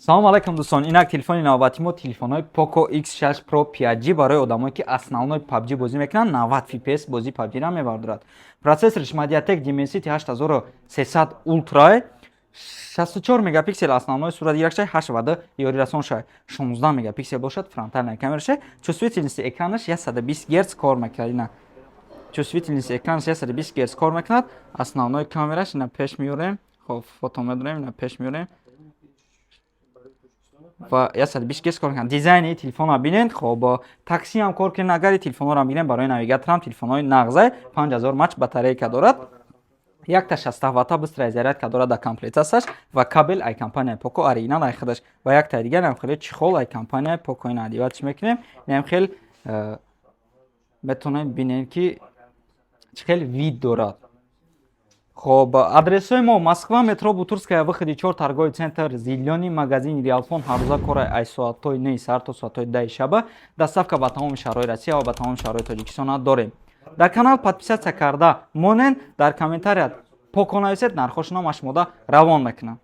Салому алайкум, дӯстон! Инак, телефони навбати мо телефонҳои Poco X6 Pro 5G барои одамое, ки основной PUBG бозӣ мекунанд, 90 FPS бозии PUBG-ро мебардорад. Процессориш Mediatek Dimensity 8300 Ultra, 64 мегапиксел основной суратгиракшай, 8 ватт ёрирасон шай, 16 мегапиксел бошад фронтальная камерашай. Чувствительности экранаш 120 Гц кор мекунад. Ина, чувствительности экранаш 120 Гц кор мекунад. Основной камераш ина пеш меорем. Хоб, фото медорем, ина пеш меорем ва 120 Гц кор мекунад. Дизайни телефонро бинед. Хоб, такси ҳам кор кунед, агари телефонҳоро бинем, барои навигаторам телефонҳои нағзай. 5000 мАч батарейка дорад, якта 60 ватта быстрая зарядка дорад дар комплектацияш ва кабел ай компания Poco, оригинал ай худаш, ва якта дигар ам хеле чехол ай компания Poco. Ина одевать мекунем, инам хел метавонед бинед, ки чӣ хел вид дорад. Хоб, адресҳои мо: Москва, метро Бутырская, выходи 4, торговый центр «Зелёный», магазин Реалфон. Ҳаррӯза кора ай соатҳои 9 сар то соатҳои 10 шаба. Доставка ба тамоми шаҳрҳои Россия ва ба тамоми шаҳрҳои Тоҷикистона дорем. Дар канал подписаться карда монен, дар комментария Поко нависед, нархҳошонам ашмода равон мекунам.